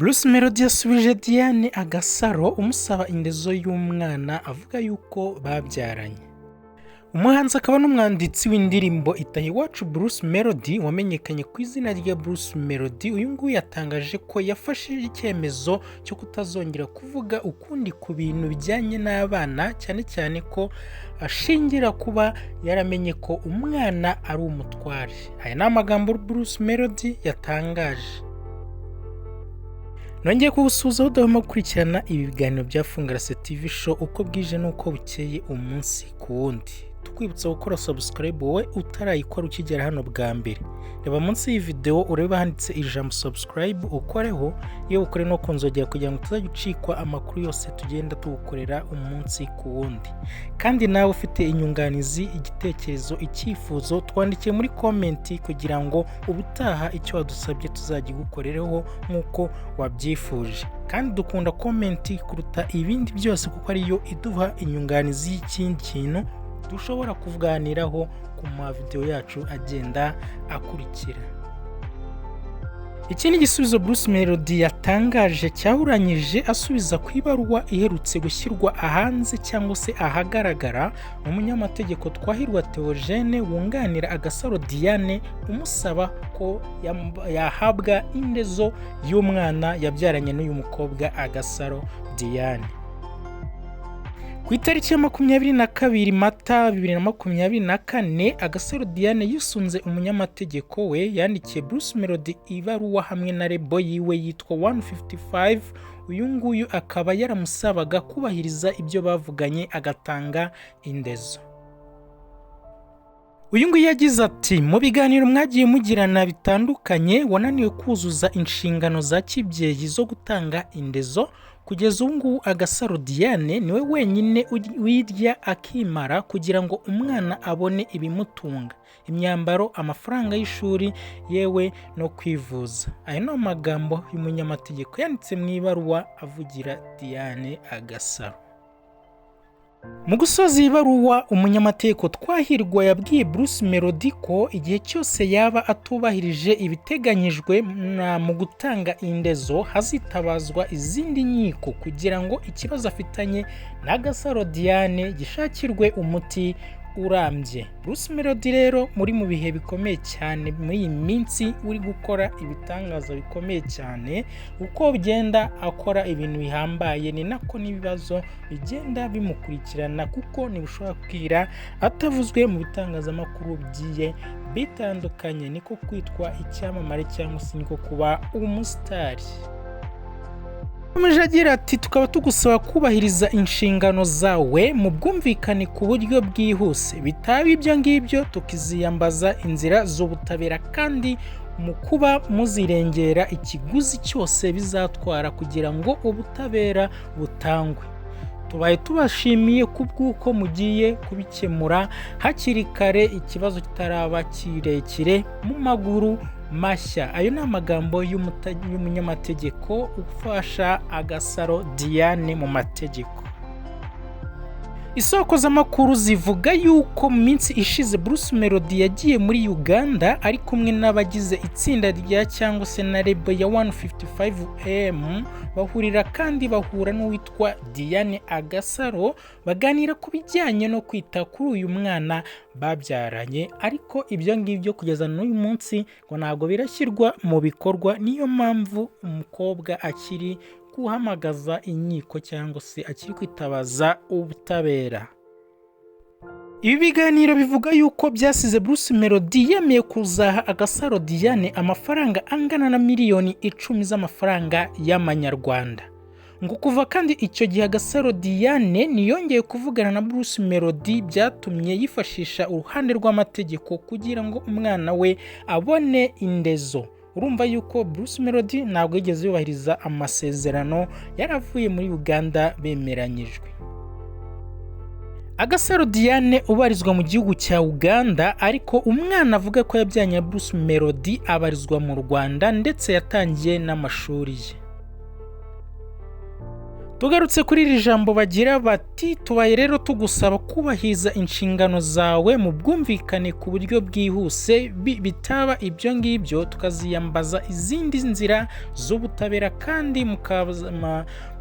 Bruce Melody yasubije Diane Agasaro umusaba indezo y'umwana avuga yuko babyaranye. Umuhanzi akaba n'umwanditsi w'indirimbo Itaha Iwacu, Bruce Melody wamenyekanye ku izina rya Bruce Melody, uyu nguyu yatangaje ko yafashe icyemezo cyo kutazongera kuvuga ukundi ku bintu bijyanye n'abana, cyane cyane ko ashingira kuba yaramenye ko umwana ari umutware. Aya ni amagambo Bruce Melody yatangaje. Nongeye kugusuhuza udahwema gukurikirana ibi biganiro bya Fungarase TV Show uko bwije n'uko bukeye, umunsi ku wundi. Tukwibutsa gukora subscribe wowe utarayikora ukigera hano bwa mbere. Reba munsi y'iyi video urebe handitse ijambo "subscribe", ukoreho, iyo ukore no kunzogera kugira ngo utazajya ucikwa amakuru yose tugenda tugukorera umunsi ku wundi. Kandi nawe ufite inyunganizi, igitekerezo, icyifuzo, twandikiye muri comment kugira ngo ubutaha icyo wadusabye tuzagigukorereho nk'uko wabyifuje. Kandi dukunda comment kuruta ibindi byose kuko ariyo iduha inyunganizi y'ikindi kintu dushobora kuganiraho ku mavidewo yacu agenda akurikira. Iki ni igisubizo Bruce Melody yatangaje cyahuranyije, asubiza ku ibaruwa iherutse gushyirwa ahanze cyangwa se ahagaragara umunyamategeko Twahirwa Theogene wunganira Agasaro Diane, umusaba ko yahabwa indezo y'umwana yabyaranye n'uyu mukobwa Agasaro Diane. Ku itariki ya 22 Mata 2024, Agasaro Diane yisunze umunyamategeko we yandikiye Bruce Melody ibaruwa hamwe na label yiwe yitwa 155. Uyu nguyu akaba yaramusabaga kubahiriza ibyo bavuganye agatanga indezo. Uyu nguyu yagize ati: "Mu biganiro mwagiye mugirana bitandukanye, wananiwe kuzuza inshingano za kibyeyi zo gutanga indezo. Kugeza ubu ngubu Agasaro Diane niwe wenyine wirya akimara kugira ngo umwana abone ibimutunga, imyambaro, amafaranga y'ishuri, yewe no kwivuza." Aya ni amagambo y'umunyamategeko yanditse mu ibaruwa avugira Diane Agasaro. Mu gusoza iyi baruwa, umunyamategeko Twahirwa yabwiye Bruce Melody ko igihe cyose yaba atubahirije ibiteganyijwe mu gutanga indezo, hazitabazwa izindi nkiko kugira ngo ikibazo afitanye na Agasaro Diane gishakirwe umuti urambye. Bruce Melody rero muri mu bihe bikomeye cyane muri iyi minsi, uri gukora ibitangaza bikomeye cyane. Uko bigenda akora ibintu bihambaye ni nako n'ibibazo bigenda bimukurikirana, kuko ntibishobora kwira atavuzwe mu bitangazamakuru bigiye bitandukanye. Niko kwitwa icyamamare cyangwa se niko kuba umusitari. Yakomeje agira ati: "Tukaba tugusaba kubahiriza inshingano zawe mu bwumvikane ku buryo bwihuse. Bitaba ibyo ngibyo tukiziyambaza inzira z'ubutabera, kandi mu kuba muzirengera ikiguzi cyose bizatwara kugira ngo ubutabera butangwe. Tubaye tubashimiye ku bw'uko mugiye kubikemura hakiri kare, ikibazo kitaraba kirekire mu maguru mashya." Ayo ni amagambo y'umunyamategeko ufasha Agasaro Diane mu mategeko. Isoko z'amakuru zivuga yuko mu minsi ishize Bruce Melody yagiye muri Uganda ari kumwe n'abagize itsinda rya cyangwa se na label ya 155 AM, bahurira kandi bahura n'uwitwa Diane Agasaro, baganira ku bijyanye no kwita kuri uyu mwana babyaranye. Ariko ibyo ngibyo kugeza n'uyu munsi ngo ntabwo birashyirwa mu bikorwa. Niyo mpamvu umukobwa akiri guhamagaza inkiko cyangwa se akiri kwitabaza ubutabera. Ibi biganiro bivuga yuko byasize Bruce Melody yemeye kuzaha Agasaro Diane amafaranga angana na miliyoni 10 z'amafaranga y'amanyarwanda. Ngo kuva kandi icyo gihe Agasaro Diane ntiyongeye kuvugana na Bruce Melody, byatumye yifashisha uruhande rw'amategeko kugira ngo umwana we abone indezo. Urumva yuko Bruce Melody ntabwo yigeze yubahiriza amasezerano yaravuye muri Uganda bemeranyijwe. Agasaro Diane ubarizwa mu gihugu cya Uganda, ariko umwana avuga ko yabyaranye na Bruce Melody abarizwa mu Rwanda, ndetse yatangiye n'amashuri ye. Tugarutse kuri iri jambo, bagira bati: "Tubaye rero tugusaba kubahiriza inshingano zawe mu bwumvikane ku buryo bwihuse, bitaba ibyo ngibyo tukaziyambaza izindi nzira z'ubutabera, kandi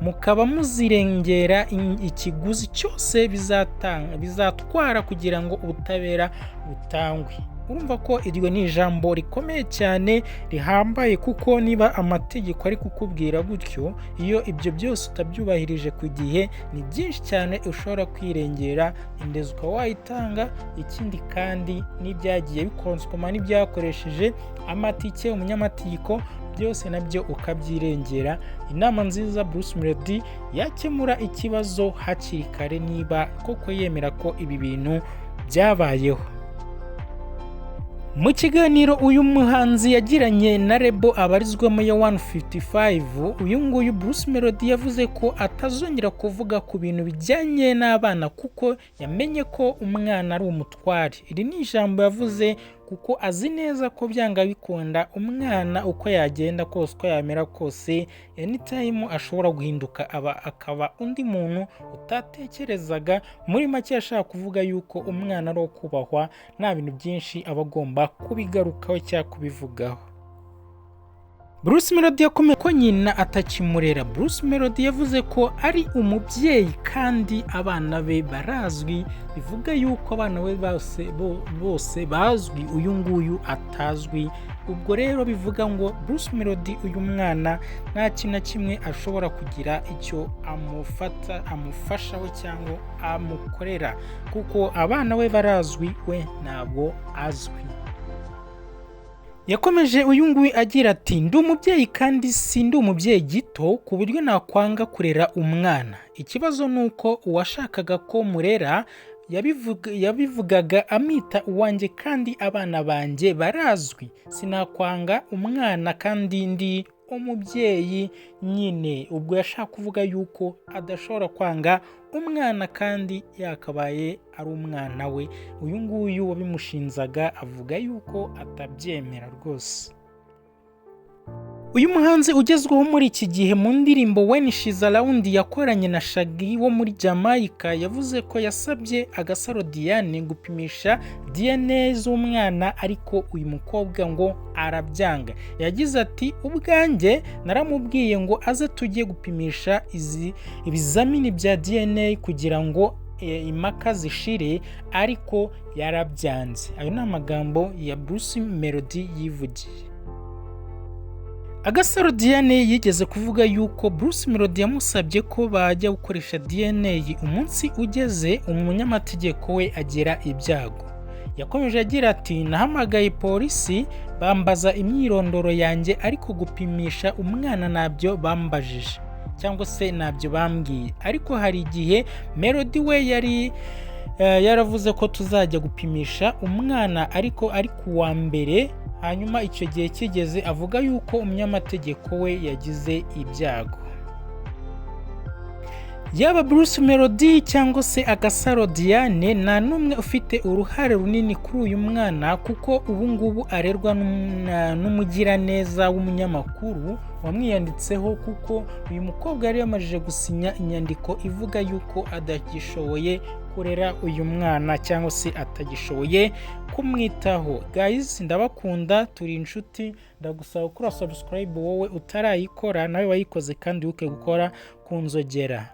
mukaba muzirengera ikiguzi cyose bizatwara kugira ngo ubutabera butangwe." Urumva ko iryo ni ijambo rikomeye cyane rihambaye, kuko niba amategeko ari kukubwira gutyo, iyo ibyo byose utabyubahirije ku gihe, ni byinshi cyane ushobora kwirengera, indezo ukaba wayitanga. Ikindi kandi n'ibyagiye bikonsoma n'ibyakoresheje amatike, umunyamategeko, byose nabyo ukabyirengera. Inama nziza, Bruce Melody yakemura ikibazo hakiri kare niba koko yemera ko ibi bintu byabayeho. Mu kiganiro uyu muhanzi yagiranye na label abarizwamo ya 155, uyu nguyu Bruce Melody yavuze ko atazongera kuvuga ku bintu bijyanye n'abana kuko yamenye ko umwana ari umutware. Iri ni ijambo yavuze kuko azi neza ko byanga bikunda umwana, uko yagenda kose, uko yamera kose, anytime ashobora guhinduka aba akaba undi muntu utatekerezaga. Muri make yashaka kuvuga yuko umwana ari uwo kubahwa, nta bintu byinshi aba agomba kubigarukaho cyangwa kubivugaho. Bruce Melody yakomeje ko nyina atakimurera. Bruce Melody yavuze ko ari umubyeyi kandi abana be barazwi, bivuga yuko abana be bose bazwi, uyu nguyu atazwi. Ubwo rero bivuga ngo Bruce Melody uyu mwana nta kintu na kimwe ashobora kugira icyo amufata, amufashaho cyangwa amukorera, kuko abana be barazwi, we ntabwo azwi. Yakomeje uyu nguyu agira ati: "Ndi umubyeyi kandi si ndi umubyeyi gito ku buryo nakwanga kurera umwana. Ikibazo ni uko uwashakaga ko murera yabivugaga amwita uwanjye, kandi abana banjye barazwi. Sinakwanga umwana kandi ndi umubyeyi nyine." Ubwo yashaka kuvuga yuko adashobora kwanga umwana kandi yakabaye ari umwana we. Uyu nguyu wabimushinzaga avuga yuko atabyemera rwose. Uyu muhanzi ugezweho muri iki gihe, mu ndirimbo When She's Around yakoranye na Shaggy wo muri Jamaica, yavuze ko yasabye Agasaro Diane gupimisha DNA z'umwana, ariko uyu mukobwa ngo arabyanga. Yagize ati: "Ubwanjye naramubwiye ngo aze tujye gupimisha izi ibizamini bya DNA kugira ngo impaka zishire, ariko yarabyanze." Ayo ni amagambo ya Bruce Melody yivugiye. Agasaro Diane yigeze kuvuga yuko Bruce Melody yamusabye ko bajya gukoresha DNA, umunsi ugeze umunyamategeko we agira ibyago. Yakomeje agira ati: "Nahamagaye polisi bambaza imyirondoro yanjye, ariko gupimisha umwana ntabyo bambajije cyangwa se ntabyo bambwiye. Ariko hari igihe Melody we yari yaravuze ko tuzajya gupimisha umwana, ariko ari ku wa mbere. Hanyuma icyo gihe kigeze avuga yuko umunyamategeko we yagize ibyago." Yaba Bruce Melody cyangwa se Agasaro Diane, nta n'umwe ufite uruhare runini kuri uyu mwana, kuko ubu ngubu arerwa n'umugiraneza w'umunyamakuru wamwiyanditseho, kuko uyu mukobwa yari yamajije gusinya inyandiko ivuga yuko adagishoboye kurera uyu mwana cyangwa se atagishoboye kumwitaho. Guys, ndabakunda, turi inshuti. Ndagusaba gukora subscribe wowe utarayikora, nawe wayikoze kandi wibuke gukora ku nzogera.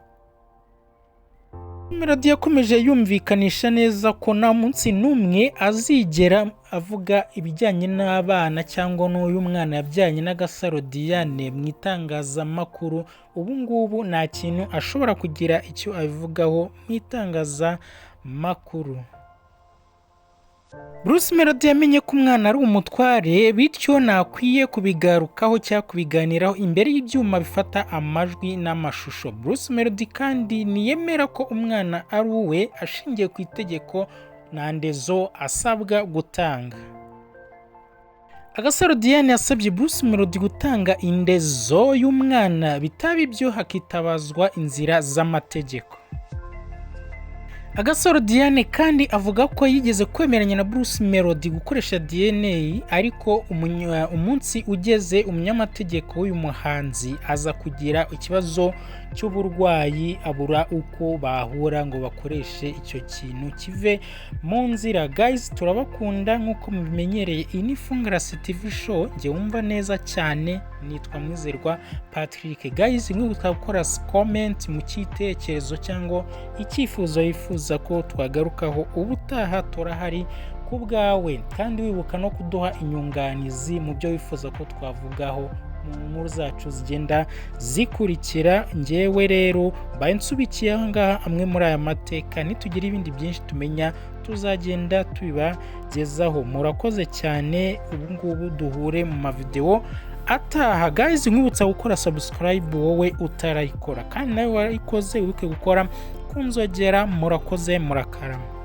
Melody yakomeje yumvikanisha neza ko nta munsi n'umwe azigera avuga ibijyanye n'abana cyangwa n'uyu mwana yabyaranye n'Agasaro Diane mu itangazamakuru. Ubu ngubu nta kintu ashobora kugira icyo abivugaho mu itangazamakuru. Bruce Melody yamenye ko umwana ari umutware, bityo ntakwiye kubigarukaho cyangwa kubiganiraho imbere y'ibyuma bifata amajwi n'amashusho. Bruce Melody kandi ntiyemera ko umwana ari uwe ashingiye ku itegeko nta ndezo asabwa gutanga. Agasaro Diane yasabye Bruce Melody gutanga indezo y'umwana, bitaba ibyo hakitabazwa inzira z'amategeko. Agasaro Diane kandi avuga ko yigeze kwemeranya na Bruce Melody gukoresha DNA, ariko umunsi ugeze umunyamategeko w'uyu muhanzi aza kugira ikibazo cy'uburwayi, abura uko bahura ngo bakoreshe icyo kintu kive mu nzira. Guys, turabakunda nk'uko mubimenyereye. Iyi ni Fungarasi TV Show, njye wumva neza cyane nitwa Mwizerwa Patrick. Guys, mwibuka gukora comment mu cyitekerezo cyangwa icyifuzo wifuza ko twagarukaho ubutaha, turahari ku bwawe, kandi wibuka no kuduha inyunganizi mu byo wifuza ko twavugaho mu nkuru zacu zigenda zikurikira. Ngewe rero mbaye nsubikiye aha ngaha amwe muri aya mateka. Nitugira ibindi byinshi tumenya, tuzagenda tubibagezaho. Murakoze cyane. Ubu ngubu duhure mu mavidewo ataha. Guys, nkwibutsa gukora subscribe wowe utarayikora, kandi nawe warayikoze wibuke gukora ku nzogera. Murakoze, murakarama.